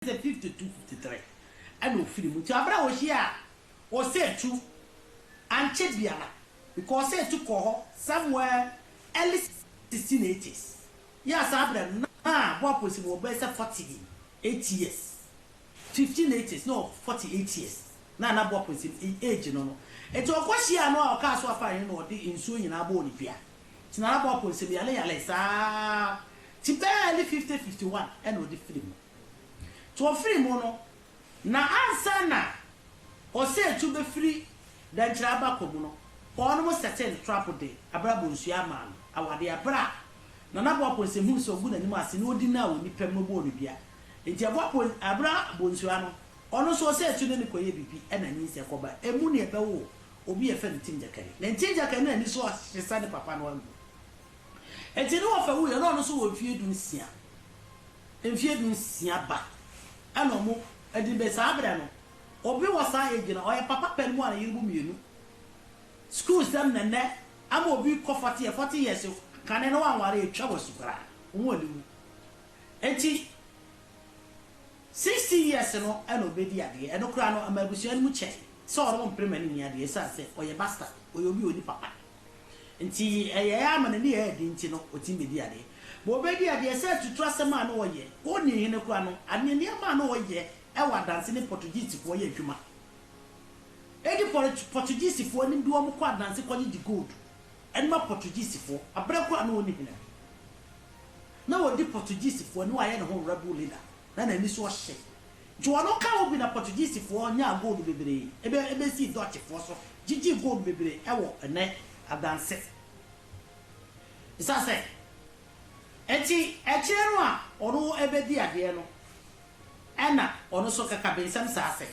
Sɛ 52, 53 ɛna ofiri mu. Nti abere a wɔhyia a Ɔsɛɛtu ankyɛ biara because Ɔsɛɛtu kɔɔ hɔ somewhere early 1680s. Yɛ a saa berɛ no na Boaposi wɔ bɛyɛ sɛ 48 years, 1580s na ɔwɔ 48 years na na Boaposi age no no. Nti ɔkɔ hyiaa no a ɔkaa so afa he na ɔde nsuo nyinaa bɔɔ ne dua. Nti Nana Boaposi yale yale saa nti bɛyɛ early 50, 51 ɛna ɔde firi mu. Nti ɔfiri mu no, na ansa na Ɔsɛetu bɛfiri Dankyerɛ abakɔ mu no, wɔnom sɛtee no trap de abrabɔ nsuo amaa no awadeɛ berɛ a Nana Boaponsem hunu sɛ ɔgu n'anim ase na ɔdi no a ɔnni pɛm no ɔbɔɔ no dua. Nti Aboapon Abrabɔ-Nsuo no, ɔno nso Ɔsɛetu ne no kɔyɛɛ biribi na nyinsɛn kɔbaa ɛmu na ɛbɛwoo obi a yɛfrɛ no Ntim Gyakari. Na Ntim Gyakari no ani so ahye sɛ ne papa no anwu. Nti ne wɔfa wuiɛ na ɔno nso wɔ mfeɛ 16. Mfeɛ 16 ba ɛna ɔmo ɛde bɛ saa berɛ no obi wɔ saa age no ɔyɛ papa pɛ no mu a ne yere mu mmienu school sɛm na nɛ ama obi kɔ 40 years 40 years kane no wanware atwa wɔ su koraa ɔmo ani wu enti 60 years no ɛna ɔbɛdi adeɛ ɛno koraa no ama abusua no mu kyɛ sɛ ɔno mpere ma ne nni adeɛ ɛsiane sɛ ɔyɛ bastard, ɔyɛ obi a ɔni papa. Nti ɛyɛɛ ara ma n'ani yɛɛ den nti no ɔtumi bɛdii adeɛ. Ma ɔbɛdii adeɛ sɛ atutu asɛm a na ɔyɛ, ɔnni hene koraa no, adeɛ nneɛma a na ɔyɛ wɔ adanse ne Portuguesefoɔ yɛ adwuma. Ɛdi Portuguesefoɔ anim de wɔn kɔ adanse kɔgyegye gold de ma Portuguesefoɔ, aberɛ koraa a na ɔnni hene no. Na ɔdi Portuguesefoɔ anim, wayɛ ne ho rebel leader, na n'ani so ɔhye. Nti ɔno ka ho bi na Portuguesefoɔ nyaa gold bebree bɛsii Dutchfoɔ so gyigyee gold bebree wɔ ɛnɛ adanse. Ɛsiane sɛ nti akyire no a ɔno bɛdi adeɛ no ɛna ɔno nso kakabensɛm saa sɛ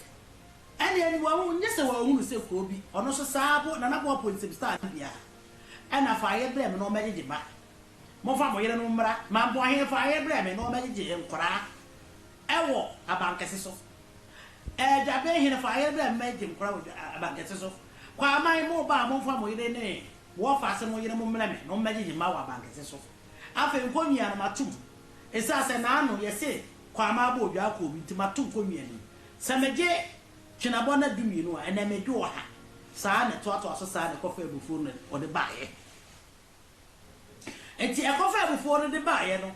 ɛneɛ no wahu nyɛ sɛ wahunu sɛ kuro bi ɔno nso saa bo Nana Boapo nsɛm style no biara ɛna fa ayɛ brɛ me na ɔmɛgyegye ma momfa mo yerenom mmra Mamboahen fa ayɛ brɛ me na ɔmɛgyegye nkoraa Ɛwɔ abankɛse so. Ɛɛ Dwaben hene fa yere brɛ me gye nkora wɔ abankɛse so. Kwaman, mo ba a momfa mo yere ne mo wɔfaase mo yere mo mmrɛ me na wɔmmɛgyegye mma wɔ abankɛse so. Afei nkonnwia no mato mu. Esiane sɛ n'ano yɛ se Kwaman abɔ odwa akɔ obi nti mato nkonnwia no mu. Sɛ megye twenabɔ nna 12 a, ɛnnɛ megye 100. Saa na ɛtoatoa so saa na ɛkɔfaa abufuo no na ɔde baeɛ. Enti ɛkɔfaa abufuo no de baeɛ no,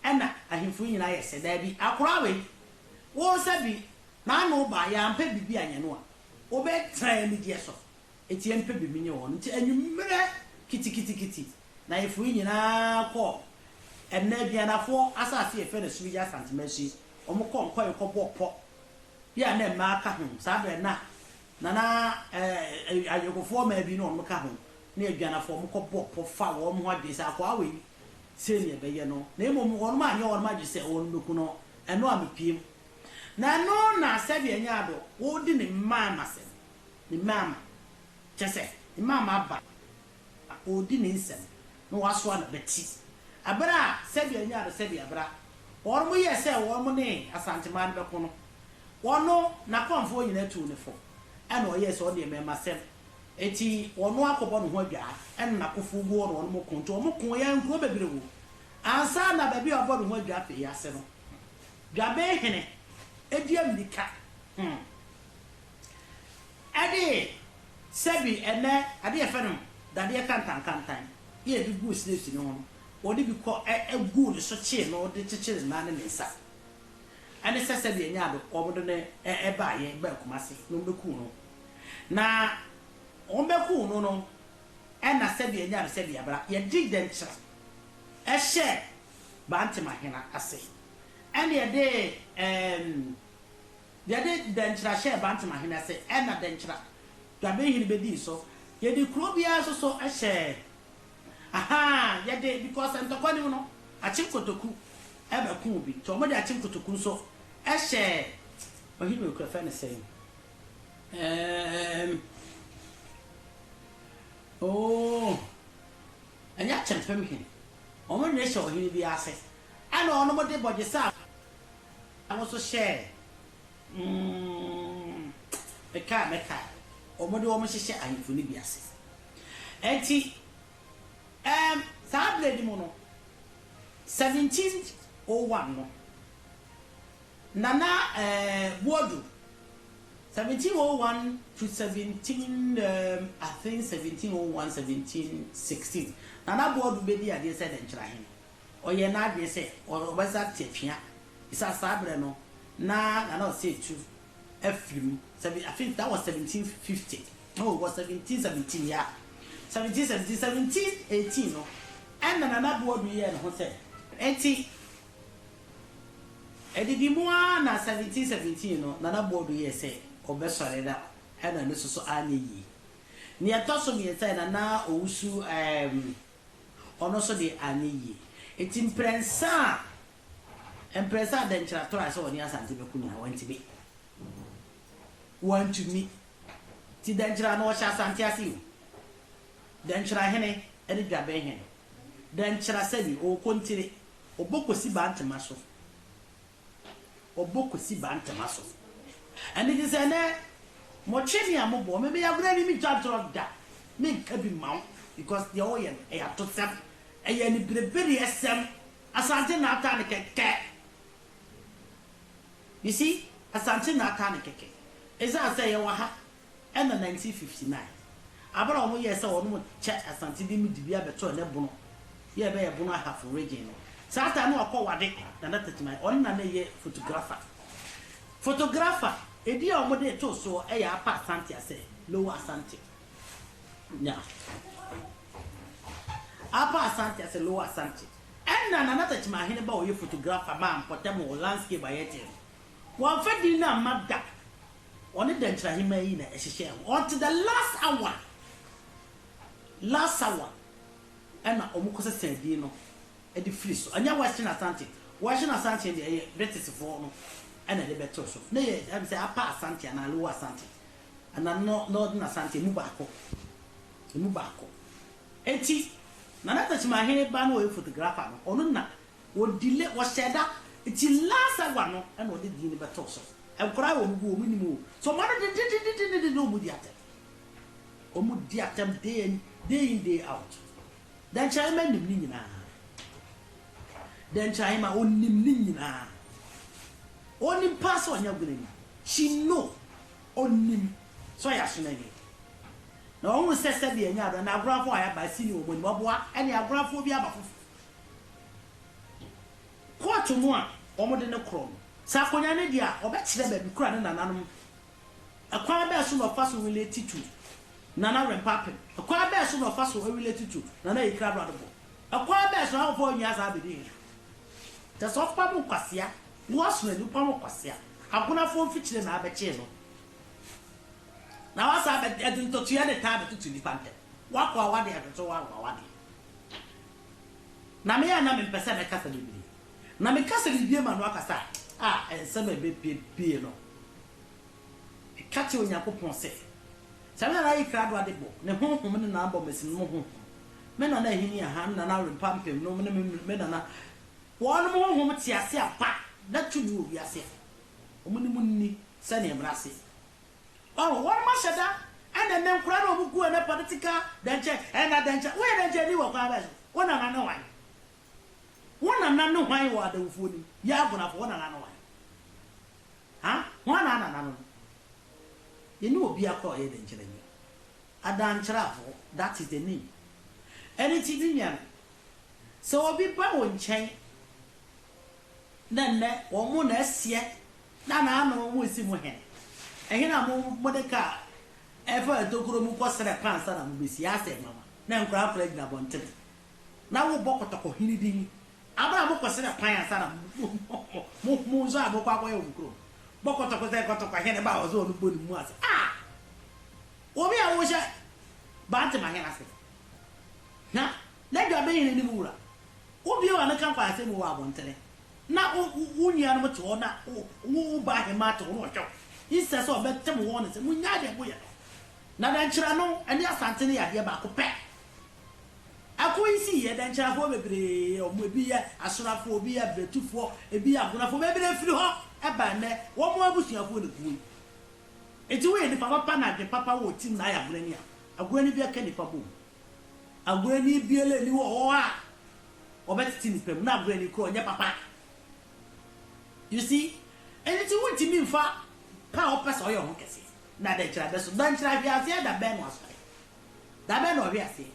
ɛna ahemfo yi nyinaa yɛ sɛ, Daabi, akoraa wei, wo nsa bi, n'ano ba, yɛampɛ biribi anyɛ no a, wobɛtena anigyeɛ so. Enti yɛmpɛ biribi nyɛ wɔn. Enti anwummerɛ kitikitikiti, na ahemfo yi nyinaa kɔɔ ɛnnɛ Aduanafoɔ asase a yɛfrɛ no Asuogya Asantema yi, wɔkɔɔ nkɔe kɔbɔɔ pɔ bi a na mmaa ka ho. Saa berɛ no na Nana ayɔnkofoɔ mmaa bi ne wɔn ka ho, ne Aduanafoɔ, wɔkɔbɔɔ pɔ faa wɔn ho adwene sɛ akoa wei, sei na yɛbɛyɛ no, na mmom wɔnom anyɛ wɔnom adwene sɛ wɔnom bɛku no, ɛno a mepiem. Na ɛno na sɛdeɛ ɛnyɛ ado, wodi ne mmaama sɛm, ne mmaama, kyerɛ sɛ, ne mmaama aba, ɔredi ne nsɛm, na wasoa n'abati. Ɛberɛ a sɛdeɛ ɛnyɛ ado sɛdeɛ abra, wɔnom yɛɛ sɛ wɔnom ne Asanteman no bɛko no, wɔno, n'akɔmfoɔ nyinaa tuu no fo, ɛna ɔyɛɛ sɛ ɔdeɛ mmɛɛmasɛm, Enti ɔno akɔbɔ ne ho adwaa ɛna n'akofoɔ gu hɔ na wɔnom ko. Nti wɔn ko yɛ nkuro bebree wɔ ansa na baabi a ɔbɔ ne ho adwaa pɛyi ase no Dwaben hene ɛdi amirika hmm ɛde sɛbi ɛnɛ adeɛ yɛfɛ no dadeɛ kantankantan yɛ yɛde guu slaves no ho no wɔde bi kɔ ɛ guu ne so kyee no de kyekyere ne nan ne ne nsa ɛne sɛ sɛbi ɛnyɛ ado wɔn de no ɛbaayɛ baa Kumase na wɔn bɛkuu no. Na wɔbɛkuu no no, ɛna sɛdeɛ ɛnya no sɛdeɛ abra, yɛde dɛnkyerɛ hyɛɛ Bantama hena ase, ɛna yɛde ɛɛm, yɛde dɛnkyerɛ hyɛɛ Bantama hene ase, ɛna dɛnkyerɛ Dwaben hene bɛdii so. Yɛde kuro biara nso so hyɛɛ, ahaa, yɛde, because ntɔkwa no mu no, Akyem Kotoku bɛkuu bi, nti wɔde Akyem Kotoku nso hyɛɛ, ɔhene wei kura fɛ no sɛn? Ɛɛm, oo, ɛnyɛ akyɛmpem he, wɔn nne hyɛ ɔhene bi ase, ɛna wɔnom de bɔgyesɛ a wɔn nso hyɛɛ, mm, mekae a mɛkae, wɔn de wɔn hyehyɛ ahemfo no bi ase. Enti, ɛɛm, saa berɛ no mu no, 1701 no, Nana eh, Boadu, 1701 to 17, I think 1701, 1716, Nana Boadu bɛdii adeɛ sɛ Dɛnkyerɛahene. Ɔyɛɛ n'adwene sɛ ɔbɛsa ate atwea, ɛsiane saa berɛ no na Nana Osei Tu afiri mu, I think that was 1750, no, it was 1717, yeah, 1717, 1718 no, ɛna Nana Boadu yɛɛ ne ho sɛ, Enti Ɛdidi mu ara na 1717 no, Nana Boadu yɛɛ sɛ ɔbɛsɔre na ɛna ɛno nso so anyɛ yie. Nea ɛtɔ so mmiɛnsa yɛ Nana Owusu ɛɛm ɔno nso deɛ anyɛ yie. Nti mprɛnsa a mprɛnsa a Dɛnkyerɛ trae sɛ ɔne Asante bɛko nyinaa wantumi. Wantumi. Nti Dɛnkyerɛ no ɔhyɛ Asante ase o. Dɛnkyerɛ hene ne Dwaben hene. Dɛnkyerɛ sɛbi ɔwɔ Kontire. Ɔbɔ kɔsi Bantama so. Ɔbɔ kɔsi Bantama so. Ɛno nti sɛ ɛnɛ motwe me a mobɔ me, meyɛ agorɔ ni mentwa ntorɔ da. Menka bi mma wo because deɛ woyɛ no ɛyɛ atosɛm, ɛyɛ aniberebereɛsɛm. Asante na ataa no kɛkɛ. You see, Asante na ataa no kɛkɛ. Ɛsiane sɛ yɛwɔ ha Ɛna 1959, aber a wɔyɛɛ sɛ wɔnom kyɛ Asante de mu dibea bɛtoo ɛnɛ Bono yɛ ɛbɛyɛ Bono Ahafo region no, saa time no ɔkɔ Wade Nana Techiman, ɔno na na ɛyɛ photographer. Photographer, edin a wɔde too soɔ ɛyɛ Upper Asante asɛ Lower Asante. Nya. Upper Asante asɛ Lower Asante. Ɛna Nana Techiman hene ba a ɔyɛ photographer maa mpɔtam wɔ landscape a yɛte no, wɔamfa din no amma da. Ɔne Dɛnkyerɛ Aheman yi na ɛhyehyɛɛ ho until the last hour, last hour ɛna wɔn kɔ sesa din no de firi so. Ɛnyɛ Western Asante, Western Asante deɛ ɛyɛ British foɔ no ɛna ɛde bɛtoo so. Ne yɛ ɛm sɛ Upper Asante anaa Lower Asante anaa Northern Asante emu baako, emu baako. Enti Nana Techiman Ahene ba no a ɔyɛ photographer no, ɔno na Wɔ delay, wɔhyɛɛ da, nti last hour no na ɔde din no bɛtoo so. Nkwadaa a wɔn gu wɔn nim o, so wɔn ano dendendendenden na wɔn di atɛm. Wɔn di atɛm day in, day in day out. Dɛnkyerɛhema nim ne nyinaa. Dɛnkyerɛhema onim ne nyinaa. Onim paa sɛ ɔnyɛ agunani. She know. Onim sɛ ɔyɛ asonani. Na ɔhunu sɛ sɛdeɛ ɛnyɛ adɔ na agorafoɔ a yɛaba asi ne wɔn anim. Ɔboa ɛne agorafoɔ bi aba foforɔ. Kɔɔto no a wɔde no korɔ no, sɛ akonnwa no deɛ a, ɔbɛkyerɛ baabi koro a ne nananom, ɛkwan bɛn so na ɔfa so relate to Nana Rempah Apem, ɛkwan bɛn so na ɔfa so relate to Nana Ayikra Aduadobɔ, ɛkwan bɛn so na akɔfa onua saa abɛdi hene. Kyerɛ sɛ ɔpam nkwasea, wo asono ani, wopam nkwasea, agonafoɔ mfikyire na abɛkyee no, na wasan abɛ, ɛde ntɔtuiɛ ne taa abɛtoto nnipa ntɛm, woakɔ awadeɛ atoto wo awadeɛ. Na me a na mempɛ sɛ mɛkasa bebree, na meka sɛ mebue m'ano akasa a, a nsɛm a ɛbɛpuepue no, meka kyerɛ Onyankopɔn sɛ, sɛ me nana ayi krado ade bɔ, ne honhom ne nana bɔmasi no honhom, me nana ahini aha, me nana awerempa mpem nom ne me nana, wɔnom honhom te ase ampa na tumi wɔ wiase a wɔne mo nni sɛdeɛ mmara se. Wahu, wɔnom ahyɛ da, ɛna ɛnɛ nkwadaa no a wɔn gu ɛnɛ political dɛnkyɛ, ɛna dɛnkyɛ, woyɛ dɛnkyɛni wɔ kwan bɛn so? Wo nana ne hwan? Wo nana ne hwan wɔ adawufoɔ nim? Yɛ agonafo, wo nana ne hwan? Ha? Hwan na anana no no? Yɛne obi akora ɔyɛ dɛnkyerɛni. Adankyerɛafo, that is the name. Ɛno nti me nua no, sɛ obi ba wo nkyɛn na nnɛ wɔn na ɛseɛ Na n'ano mo nsi mo hene. Ɛhe na mo mode kaa ɛfa ntokuro mu kɔ srɛ pa ansa na mobɛsi asɛ nwanwa na nkoraa nkoraa gyina abɔntene na wo bɔ kɔtɔkɔ hene din abere a mokɔ srɛ kwan ansa na mo mo nso a mokɔ akɔyɛ wɔ mo kurom bɔ kɔtɔkɔ sɛ kɔtɔkɔ hene ba wɔ sɛ ɔno bɔ ne mu ase ah obi a wohyɛ bantema hene ase na na dwaben hene ne mu wura wobie w'ano ka nkwaasɛm wɔ abɔntene Na wo wo nuanom te hɔ na wo wo ba ahemaa te hɔ na ɔhwɛ wo. Instead sɛ ɔbɛtem wɔn ne sɛ munnyae deɛ moyɛ no. Na Dɛnkyerɛno ne Asante no yɛ adeɛ baako pɛ. Ɛko yi siiɛ, Dɛnkyerɛfoɔ bebree, wɔn ebi yɛ Asorafoɔ, ebi yɛ Abratufoɔ, ebi yɛ Agonafoɔ, bebree firi hɔ ba ɛnnɛ, wɔn abusuafoɔ na ɛguo yi. Nti woyɛ nipa papa na adwene papa wɔ wo tirim na ayɛ Agonani a, Agonani biara ka nipa bom. Agonani biara nni hɔ wɔ hɔ a Wɔbɛtete nipa mu na agorɔ ani kura ɔnyɛ papa. You see? Ɛno nti wontumi mfa ka a wopɛ sɛ ɔyɛ ho kɛse na Dankyira bɛ so. Dankyira hwe aseɛ da bɛn na wasɔre? Da bɛn na ɔhwe aseɛ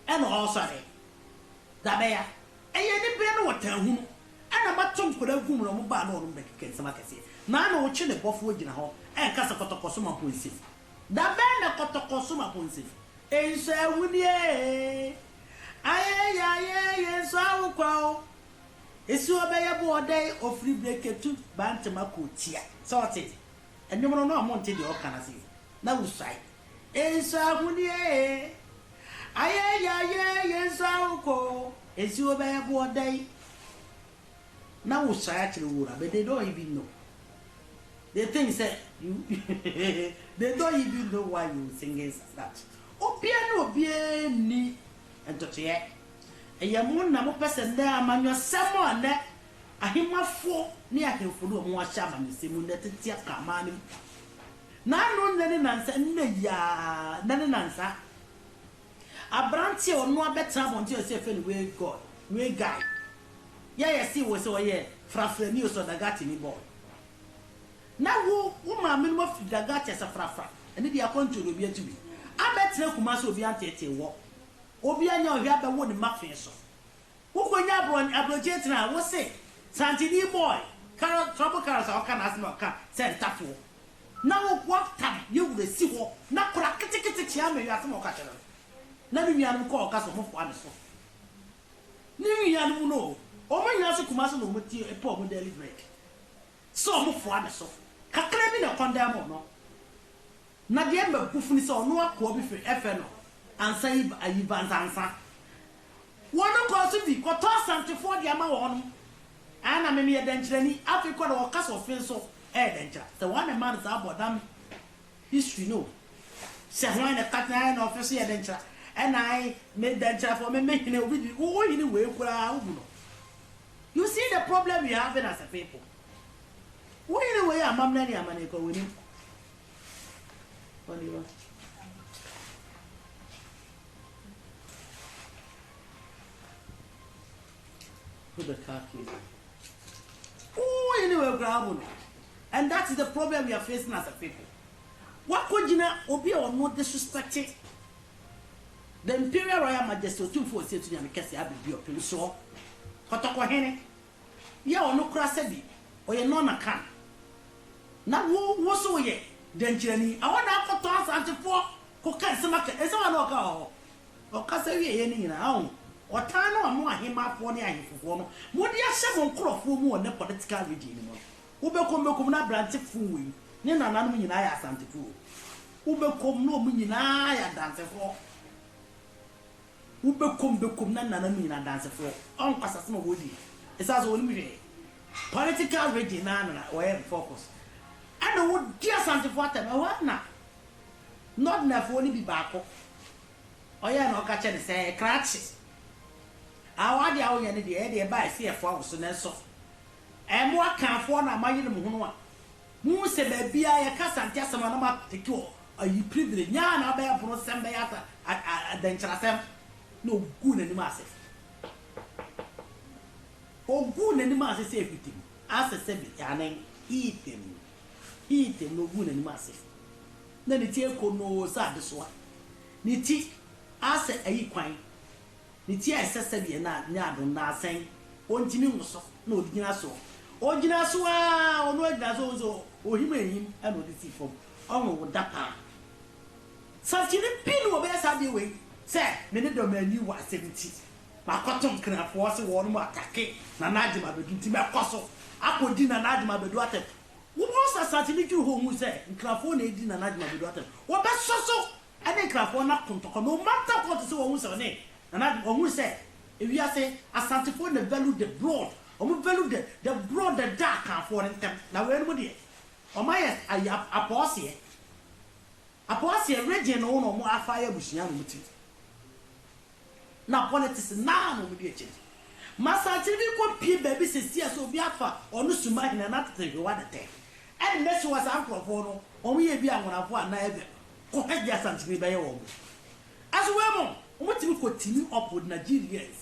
ɛna ɔresɔre? Da bɛn a? Ɛyɛ anibereɛ ne ɔtanhunu ɛna mato nkwadaa gu mu na wɔn baa na wɔnom bɛkeka nsɛm akɛseɛ. Na na ɔtwe ne bɔfoɔ gyina hɔ ɛreka sɛ kɔtɔkɔ so ma mpɔnsɛm. Da bɛn na kɔtɔkɔ so ma mpɔnsɛm? Nsɔ ahunie ayɛyɛ ayɛyɛ nsɔ awokwa o. Esi ɔbɛyɛ bo ɔdɛn ofiri breketu bantama kɔ tia sɛ ɔte ɛnwom no na ɔmo nte deɛ ɔka no ase na wusuae Nsɔ ahonie ee ayɛyɛ ayɛyɛ nsɔ awokɔ o Esi ɔbɛyɛ bo ɔdɛn na wusuae akyerɛ wura but they don't even know they think sɛ you they don't even know why you singing that. Obia ne obia nni ntotoeɛ. Ɛyɛ mo na mopɛ sɛ nnɛ amanyɔsɛm a nnɛ ahemmafoɔ ne ahemfo de wɔn ho ahyɛ amanyɔsɛm mu nnɛ tete akraman no mu. N'ano nnɛ ne nansa, nnɛ yi ara, nnɛ ne nansa. Aberanteɛ a ɔno abɛtena abɔnten a ɔsɛ yɛfrɛ no Way God, Way Guy. Yɛ a yɛse wɔ sɛ ɔyɛ frafrani o sɛ ɔdagatini boy. Na wo, wo maame nom afiri Dagati asɛ frafra, ɛne deɛ akwantuo deɛ obi atu bi. Abɛtena Kumasi obi anteetee wɔ. Obi anya ɔhwɛ abɛwo ne mma fee so. Wokɔnya abrɔkyire tena a, wose Santini boy, carrot, trouble carrots a ɔka n'asɛm a ɔka sɛ ntafoɔ. Na wo watam yɛ wura si hɔ na kora ketekete kyea me asɛm a ɔka kyerɛ no. Na ne nuanom kɔ ɔka sɛ ɔmo foa ne so. Ne nuanom no o, ɔmo nyinaa se Kumasi na ɔmo tie pɛ ɔmo daily bread. Sɛ ɔmo foa ne so. Kakra bi na condemn no. Na deɛ mabufu ne sɛ ɔno akoa bi firi ɛfɛ no ansa yi ayi banzansa. Wɔn kɔɔ so bi kɔtɔ Asantefoɔ de ama wɔn. Ɛna me meyɛ dɛnkyerɛni. Afei kɔ na wɔka sɛ ɔfe nso ɛyɛ dɛnkyerɛ. Sɛ wɔn na ɛma no saa bɔdam history no. Sɛ hwan na ɛka tena na ɔfe so yɛ dɛnkyerɛ. Ɛna ayi me dɛnkyerɛfoɔ me me hene obi di wo hene wei koraa wobu no. You see the problem we having as a people. Wo hene wei amammerɛ ne amanneɛ kɔ w'anim. Oniwa. Put the car keys. Oh, anyway, grab And that is the problem we are facing as a people. Wakɔgyina obi a ɔno disrespect the Imperial Royal Majesty Otumfoɔ Osei Tutu Nyame Kɛse Abebi Ɔpem soɔ Kɔtɔkɔhene yɛ ɔno kora sɛbi ɔyɛ nɔɔna na wo wo so yɛ dɛnkyerɛni ɛhɔ na akɔtɔ Asantefoɔ kɔka nsɛm aka nsɛm a na ɔka wɔ hɔ ɔkasa wie yɛ ne nyinaa ahu ɔtan no a mo ahemafoɔ ne ahemfofoɔ no mode ahyɛ mo nkurɔfoɔ mu wɔ ne political region no mu no wobɛkɔm bɛkɔm na aberantefoɔ wei ne nananom nyinaa yɛ Asantefoɔ wobɛkɔm na ɔmo nyinaa yɛ adansefoɔ wobɛkɔm bɛkɔm na nananom nyinaa adansefoɔ ɔnkwasasɛm a wɔdi ɛsiane sɛ wɔnim hwee political region naa na wɔyɛ focus ɛna wodi Asantefoɔ atɛm ɛhɔ na northernerfoɔ no bi baako ɔyɛ na ɔka kyɛ ne sɛ krakye awo adeɛ a woyɛ no deɛ ɛdeɛ ɛbaa ɛsɛ yɛfoa wo so nanso ɛmo akanfoɔ na amayere mo ho no a muhu sɛ baabiara yɛka Asante asɛm a na ma take wɔ ayi privilege nyaa na abɛyɛ bono sɛm bɛyɛ asa adɛnkyerɛsɛm na ogu n'anim ase ogu n'anim ase sɛ ehwitem asɛ sɛ bi anen hiitem hiitem na ogu n'anim ase na ne ti ekɔ noo sɛ adesoa ne ti asɛ ayi kwan ne ti a ɛsɛ sɛ deɛ na nyɛ adom na asɛn ɔntumi nwoso na ɔde gyina soɔ ɔgyina so a ɔno agyina so ɔhu sɛ ohim ehim ɛna ɔde si fam ɔho wo da paa Santini bi na wɔbɛyɛ saa adeɛ wei sɛ me ne dɔm ani wɔ asɛm nti makɔto nkrafoɔ sɛ wɔn mu atake Nana Agyem Abedu nti mɛkɔ so akɔdi Nana Agyem Abedu atɛm wobɔ sɛ Santini dwuru hɔ hu sɛ nkrafoɔ na ɛdi Nana Agyem Abedu atɛm wɔbɛsɔ so ɛne nkrafoɔ no akontɔkɔ no matter what sɛ wɔn sɛ ɔne Nana Agyem wɔn sɛ ewiase Asantefoɔ na value the blood wɔn value the blood the da akanfoɔ no ntɛm na wɔn mu deɛ wɔn ayɛ ayɛ apɔɔseɛ apɔɔseɛ region no na wɔn afa ayɛ abusua na wɔn ti na politics naa na wɔn di akyire masankyere bi kɔ pie baabi sisi a sɛ obi afa ɔno suma hene na tete hwewa de tɛ ɛne mɛsi wɔ saa nkurɔfoɔ no wɔn yɛ bi anwonafoɔ anaa ɛbɛ kɔ hɛ di Asankyere bɛyɛ wɔn ɛso wei mo wɔn tumi kɔ team up with Nigerians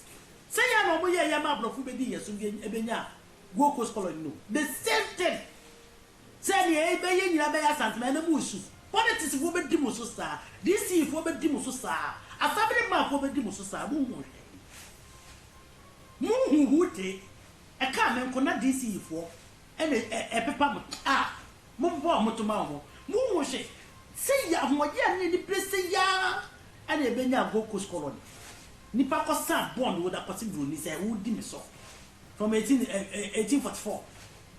sɛ yɛn na wɔn yɛ yɛn ma aborɔfo bɛdi yɛ so bi ebenya Gold Coast colony no the same thing. Yɛbɛyɛ nyinaa bɛyɛ Asanteman na mo su. Politics foɔ bɛdi mo so saa, DC foɔ bɛdi mo so saa, assembly man foɔ bɛdi mo so saa. Mo hu hwɛ, mo hu hu de ɛka me nko na DC foɔ ɛna ɛpepa mo a mo bɔ mo to ma wɔn. Mo hu hwɛ sɛ yɛ ahoɔyɛ a ne nipa sɛ yaa ɛna ɛbɛnya Gold Coast Colony. Nipa kɔ san bond wo da kɔsi buroni sɛ wodi mi so from 1844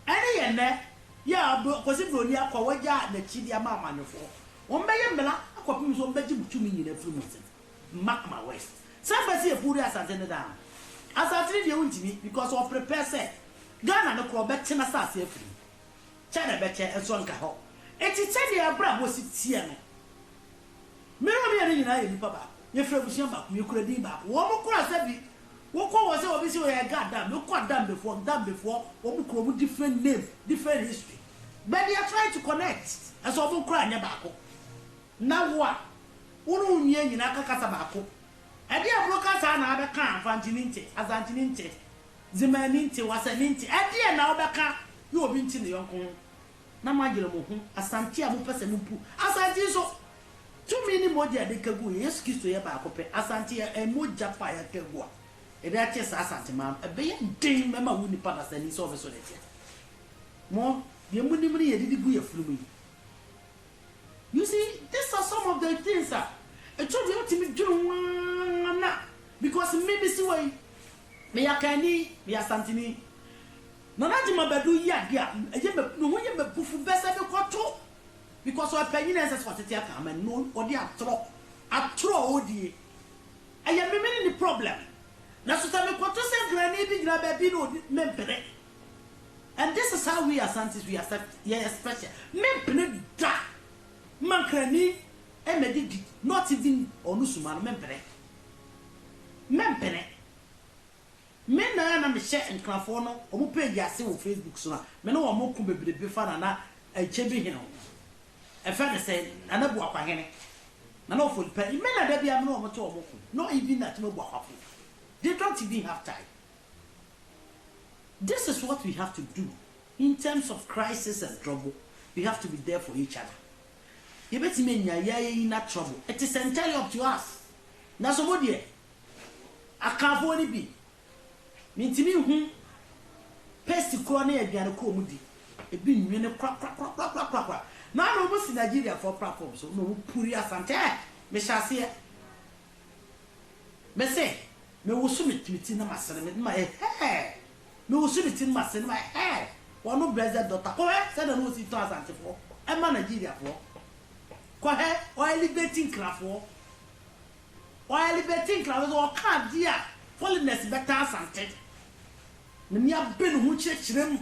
ɛne yɛ nnɛ yɛ a kɔsi buroni akɔ wɔgya n'akyi de ama amanyɔfoɔ. Wɔn bɛyɛ mmara akɔpem so wɔn bɛgye mo tumi nyinaa firi mo nsam. Mark my words, sɛ bɛsi epuri Asante ne daa Asante ne deɛ, wontumi, because ɔprepare sɛ Ghana ne korɔ ɔbɛkye n'asase afiri mu kyɛ na ɛbɛkyɛ nso nka hɔ. Eti sɛdeɛ abrabɔ si teɛ no, mmiri mmienu nyinaa yɛ nipa baako, yɛfiri abusua baako, yɛkura din baako. Wɔn mo kura sɛ bi wokɔ wɔ sɛ obi sɛ wɔyɛ ga dam, wokɔ Dambefoɔ, Dambefoɔ wɔn kura wɔn different name, different history, but they are trying to connect. Ɛsɛ wɔn kura nyɛ baako na wo a wɔn ne wɔn nua nyinaa ka kasa baako. Ɛde aburo kasa na abɛka Mfankyini nte, Asankyini nte, Zimani nte, Wasani nte. Ɛdeɛ na wɔbɛka yɛ obi nte ne yɔnko ho na mo ayere mo ho. Asante a mopɛ sɛ mompu Asante nso tumi ne mogya a yɛde ka gu yɛ Yesu Kristo yɛ baako pɛ. Asante yɛ mogya pa a yɛka gu a yɛde akyɛ saa Asante maa no. Ɛbɛyɛ den mɛma wo nipa dasani sɛ ɔbɛsɔ n'atia mo. Deɛ monim no yɛdidi gu yɛ funu mu yi. You see, these are some of the things a ɛtɔ deɛ wotumi dwene ho ara na because me me si wɔ yi, meyɛ Akanni, meyɛ Asanteni. Nana Gyima Badu yi adeɛ a ɛyɛ me ne ho yɛ me bufu bɛsɛ mekɔto because ɔpanyin a ɛsɛ sɛ ɔtete aka ama no, ɔde atorɔ atorɔ a ɔdie ɛyɛ me me ne ne problem. Na so sɛ mekɔto sɛ nkrani bi gyina baabi na ɔdi, mempene. And this is how we Asantes, we accept yɛyɛ special. Mempene da ma nkrani ɛmɛdidi, not even ɔno suma no. Mempene, mempene. Me na na mehyɛ nkrafoɔ no ɔmo page ase wɔ Facebook so na me ne wɔn ko bebrebe fa Nana ɛkyɛ bi hene ho. Ɛfɛ ne sɛ Nana Bu Akwahene, Nana Ofoli pɛ. Me na da bia me ne wɔn te wɔn ko, not even Akyem Abuakwafo. They don't even have time. This is what we have to do in terms of crisis and trouble. We have to be there for each other. Yɛbɛtumi anya yɛayɛ yi na trouble, it is entirely up to us. Na so mo deɛ, Akanfoɔ no bi mintimi hu paste korɔ ne aduane korɔ mu di ebi nwene korakorakorakorakorakora na na wɔn si Nigeriafoɔ platform so na wɔn puri Asante. Mehyɛ aseɛ mese mewoso me ti na masere me ma ɛhɛɛ, mewoso me ti na masere ma ɛhɛɛ. Wɔn blessed daughter kɔhɛ sɛdeɛ na wɔsi tɔn Asantefoɔ ɛma Nigeriafoɔ. Kɔhɛ ɔelevate nkrafoɔ, ɔelevate nkrafoɔ sɛ ɔka adeɛ a foreigners bɛta Asante na ni abe ne ho kyerɛkyerɛ mu.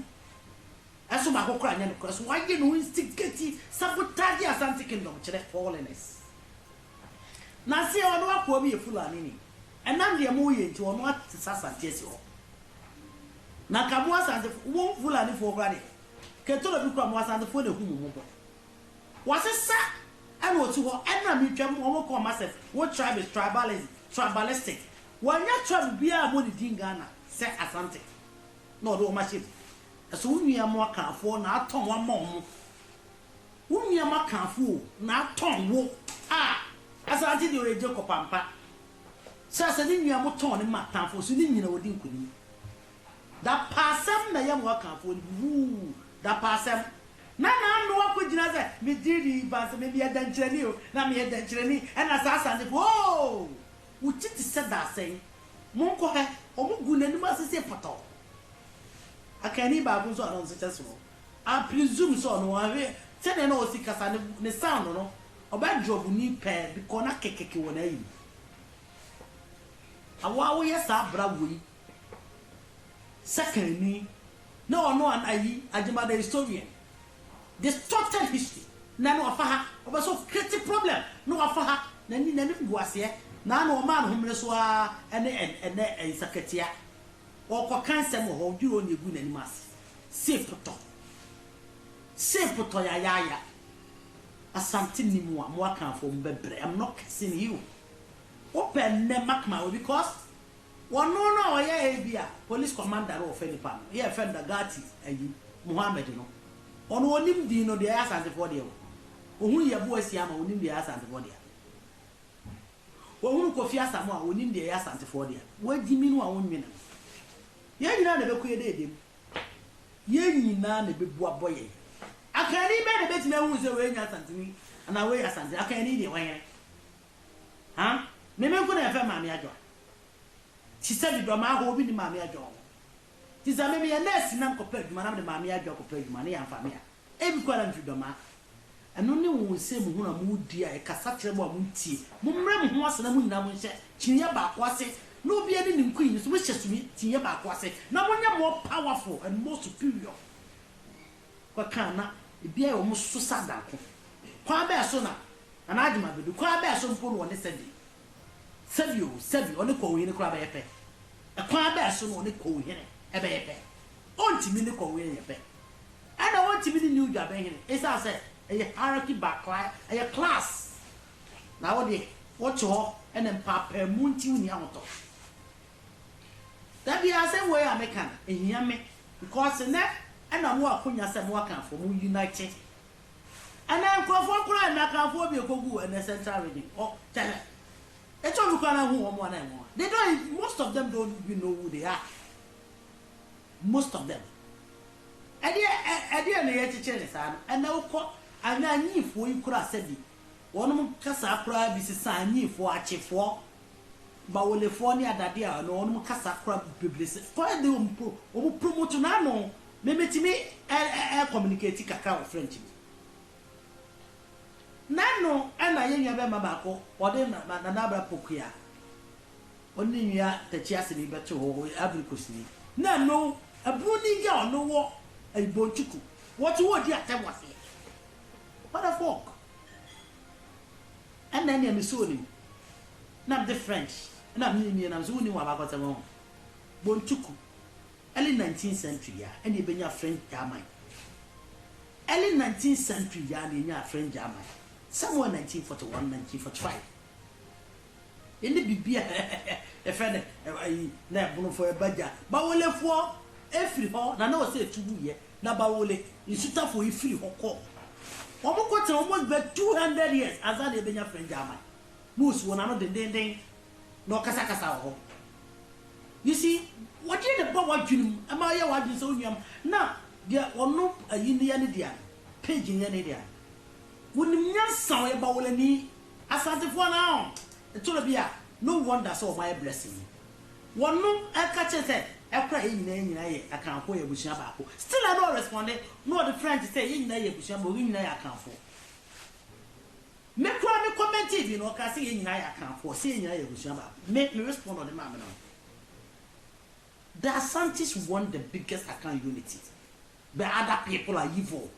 Ɛso baako kora nyɛ nokorɛ so wayɛ ne ho instigate sabotage Asante Kingdom kyerɛ foreigners. Na se ɔno akoa bi yɛ Fulani ni, ɛnam deɛ mo yɛ nti ɔno ate sa Asante asi hɔ. Na nka mo Asante mo Fulanifoɔ kora deɛ ketoro bi kora mo Asantefoɔ na ehu mo mmɔbɔ. Wɔasesa ɛna ɔsi hɔ ɛna metwam wɔn kɔ ɔma sɛ wo tribe is tribalism, tribalistic. Wɔanya tribe biara mo ne din Ghana sɛ Asante na ɔde wɔn ahyɛ mu. Ɛso wo nua mo Akanfoɔ na atɔn wɔn ama wɔn. Wo nua mo Akanfoɔ na atɔn wo a Asante deɛ ɔyɛ Jacob ampa sɛ ne nua mo tɔn ne ma atamfoɔ so ne nyina wɔdi nkonim. Da paasɛm na ɛyɛ mo Akanfoɔ no wuu da paasɛm na naano akɔgyina sɛ megye di ba sɛ meyɛ dɛnkyerɛni o na meyɛ dɛnkyerɛni. Ɛna saa Asantefoɔ oo wo ti te sɛ daasɛn. Monkɔ hɛ ɔmo gu n'anim ase sɛ pɔtɔ. Akanni baako nso a ɔno nso kyɛ soro, I presume sɛ ɔno ɔhwɛ sɛdeɛ na ɔsi kasa ne sound no ɔbɛ drop ni pɛɛ because na kekeke wɔ n'ayi awa woyɛ saa bra wɔ yi second ni na ɔno ayi Agyemada historian distorted history na no wafa ha ɔbɛ so create problem na wafa ha n'ani n'anim gu aseɛ na na ɔmaa ne ho mmere so a ɛne ɛnɛ nsakatia ɔkɔka nsɛm wɔ hɔ ɔdwiri ɔne egu n'anim ase se potɔ se potɔ yayaaya. Asante nim a mo Akanfoɔ mo bɛbrɛ. I'm not cursing you. Wopɛ nnɛ, mark my word, because wɔno no a ɔyɛ ebi a police commander no wɔfɛ nipa no yɛ fɛ no Dagati ayi Muhammed no. Ɔno ɔnim din no deɛ ɛyɛ Asantefoɔ deɛ o. Ɔhunu Yɛbo Asiamah a, ɔnim deɛ ɛyɛ Asantefoɔ dea. Ɔhunu Kofi Asamoah a, ɔnim deɛ ɛyɛ Asantefoɔ dea. Wagyimi no a wonnwene no. Yɛn nyinaa na ɛbɛkɔ yɛn dɛɛdɛ mu. Yɛn nyinaa na ɛbɛbu abɔ yɛn. Akanni bɛn na ɛbɛtumi ahunu sɛ wei nyɛ Asanteni anaa wei yɛ Asanteni? Akanni deɛ wanyene. Ha? Me me nko na yɛfrɛ Maame Adwoa. Te sɛ bi dɔm ahɔ obi nni Maame Adwoa wɔ hɔ. Te sɛ me meyɛ nurse na mekɔpɛ adwuma na mede Maame Adwoa kɔpɛ adwuma ne yɛamfa me a, ebi koraa na mefiri Dɔmaa. Ɛno ne wo nsɛm hunu a modi a yɛkasa kyerɛ mo a montie. Mommrɛ mo ho ase na mo nyinaa monhyɛ kyiniiɛ baako ase na obiara ne ne nkuyi nso mohyɛ sumi kyiniiɛ baako ase na monyɛ more powerful and more superior. Kɔka na ebi ayɛ wɔn so sɛ adanko. Kwan bɛn so na Nana Agyemang bɛdu? Kwan bɛn so mpo na ɔne Sɛbi, Sɛbi o, Sɛbi, ɔne Kɔwuhene koraa bɛyɛ pɛ? Ɛkwan bɛn so na ɔne Kɔwuhene bɛyɛ pɛ? Ɔntumi ne Kɔwuhene nyɛ pɛ. Ɛna ɔntumi ne New Dwabenhene esiane sɛ ɛyɛ hierarchy by class, ɛyɛ class. Na wo deɛ, wote hɔ na mpaapaamu nti wonni ahotɔ. Da biara asɛm wei a meka no, ɛhia me because nnɛ ɛna mowɔ akonya sɛ mo Akanfoɔ mo unite. Ɛnɛ nkurɔfoɔ koraa ɛnɛ Akanfoɔ bi ɛkɔgu ɛnɛ Central Region, ɔ, kyɛ sɛ, ɛkyɛ obi koraa na hu wɔn a na ɛnwanwa. They don't, most of them don't even know who they are. Most of them. Ɛdeɛ ɛ ɛdeɛ na yɛkyekyere ne saa no, ɛnɛ wokɔ anyɛ anyiifoɔ yi koraa sɛbi wɔnom kasa koraa bi sesa anyiifoɔ, akyefoɔ, bawolefoɔ ne adadeɛ a ɛno wɔnom kasa koraa bebree sɛ kwan de wɔn pro wɔn promote no ano me metumi ɛ ɛ ɛ communicate kakra wɔ French mu. N'ano ɛna yɛn nua bɛrima baako ɔde na na Nana Abra Pokuya Ɔne ne nua Takyi asɛm yi bɛto hɔ, ɔyɛ Ivory Coast ni. Na ɛno, Broni yi a ɔno wɔ ɛyi Bontuku, wɔte hɔ redi atɛm wɔ aseɛ. What the fuck? Ɛna ɛnea me soo ne mu, na mede French, ɛna me ne nua nam so, wonim wɔ abakɔsɛm ho. Bontuku, early 19th century yi a, ɛna ɛbɛnya French German. Early 19th century yi a na ɛnyaa French German, somewhere 1941, 1945. Yɛne biribi a yɛfrɛ no ayi na ɛbonofoɔ ɛba gya. Bawolefoɔ firi hɔ na na ɔsɛ ɛtu wuiɛ na Bawole nsutafoɔ yi firi hɔ kɔ. Wɔn kɔ tena almost bɛ 200 years ansa na yɛbɛnya French German. Na ɔsi wɔn ano dendenden na ɔkasakasa wɔ hɔ. You see, wɔdeɛ na ɛba w'adwene mu ɛma ɔyɛ w'adwene sɛ wo nua na deɛ ɔno ayi no yɛ ne dea no, page no yɛ ne dea no. Wonim nyansa ɔyɛ Bawoleni. Asantefoɔ no ara ɛtɔrɔ bi a no wonder sɛ wɔn ayɛ blessing yi. Wɔn no ɛka kyerɛ sɛ ɛkora yɛn nyinaa yɛn nyinaa yɛ Akanfoɔ yɛ abusua baako. Still a na ɔresponde na ɔde French sɛ yɛn nyinaa yɛ abusua baako yɛn nyinaa yɛ Akanfoɔ. Me koraa me commentee bi no ɔkaa sɛ yɛn nyinaa yɛ Akanfoɔ sɛ yɛn nyinaa yɛ abusua baako. Me me respond ɔde maa me no. The Asantes want the biggest Akan unity but other people are evil.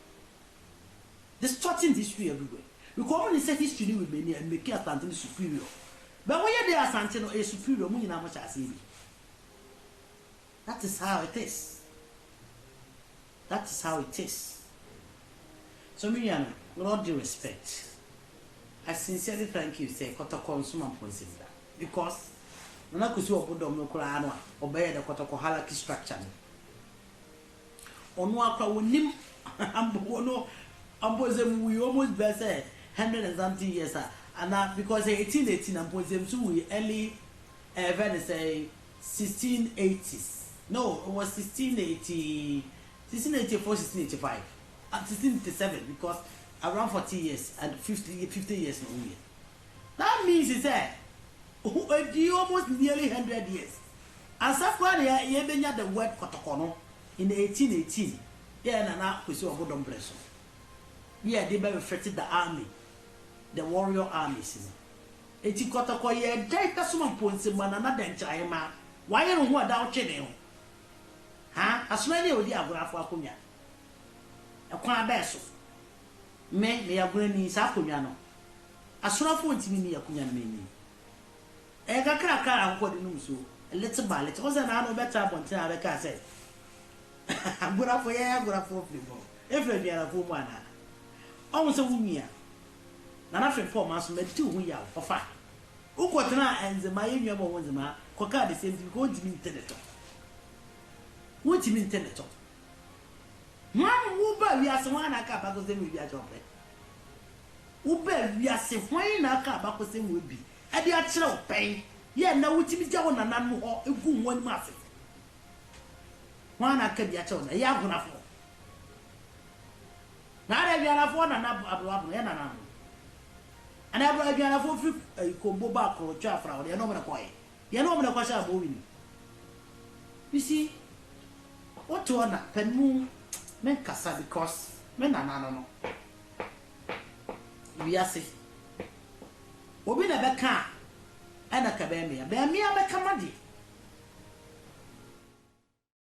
Distorting history everywhere because ɔmo nim sɛ history no remain a ɛmake Asante no superior but woyɛ dɛn Asante no ɛyɛ superior mo nyinaa mo hyɛ aseɛ bi that is how it is that is how it is so me nua no with all due respect I sincerely thank you sɛ kɔtɔkɔ nsoma mpɔnsɛm da because Nana Kwesi Ɔbodɔm no koraa no a ɔbɛyɛ the kɔtɔkɔ hierarchy structure no Ɔno ara koraa ɔnim ɔno Amponsem wui almost bɛyɛ sɛ hundred and something years a anaa because 1818 Amponsem nso wui early ɛɛ fɛ ne sɛ 1680s no it was 1680 1684 1685 1687 because around 40 years and 50 50 years na ɔwuiɛ that means sɛ ɛdi almost nearly 100 years Ansa koraa na yɛrebɛnya the word kɔtɔkɔ no in 1818 yɛ Nana Kwesi Ɔbodɔm berɛ so ne yɛde bɛ reflect the army, the warrior armies no. Enti kɔtɔkɔ yɛ dɛn bɛsoma Mponse ma Nana Dɛnkyerɛahemaa wayere ho a da ɔtwe ne ho? Ha? Asono ani a ɔdi Agorafoɔ akonnwa. Ɛkwan bɛɛ so? Me, meyɛ Agorani, saa akonnwa no, Asonafoɔ ntumi nni akonnwa no m'anim. Ɛyɛ kakrakra a akokɔ de nom nsuo, little by little. Wohu sɛ naano wobɛtra abɔnten a wobɛkaa sɛ, Agorafoɔ, yɛn agorafoɔ firi mu, ɛfiri aduanafoɔ mu anaa? Ɔhu sɛ wo nua, Nana Frimpong Manso, madi wo ho yaw, ɔfa. Wokɔtenaa Nzema, yɛn nua ma ɔwɔ Nzema, kɔkaa the same thing because wontumi nte ne tɔ. Wontumi nte ne tɔ. Hwan wo baa wiase hwan na aka abakɔsɛm wei bi akyerɛ wo pɛ? Wo baa wiase hwan na aka abakɔsɛm wei bi de akyerɛ wo pɛn yɛ na wotumi gya wo nananom hɔ gu ho anim ase? Hwan na aka bi akyerɛ wo na ɛyɛ agonafoɔ? Na ada aduanafoɔ nana aberewa bono yɛ nananom no. Ana aduanafoɔ firi ayi kombo ba koro twa afra hɔ deɛ ɛne wɔn na kɔɛ. Deɛ ɛne wɔn na kɔhyɛ abɔ wini. You see, wote hɔ na pɛn menkasa because me nana no no wiase obi na bɛka a, ɛna ka bɛyɛ mmea bɛyɛ mmea bɛka ma deɛ.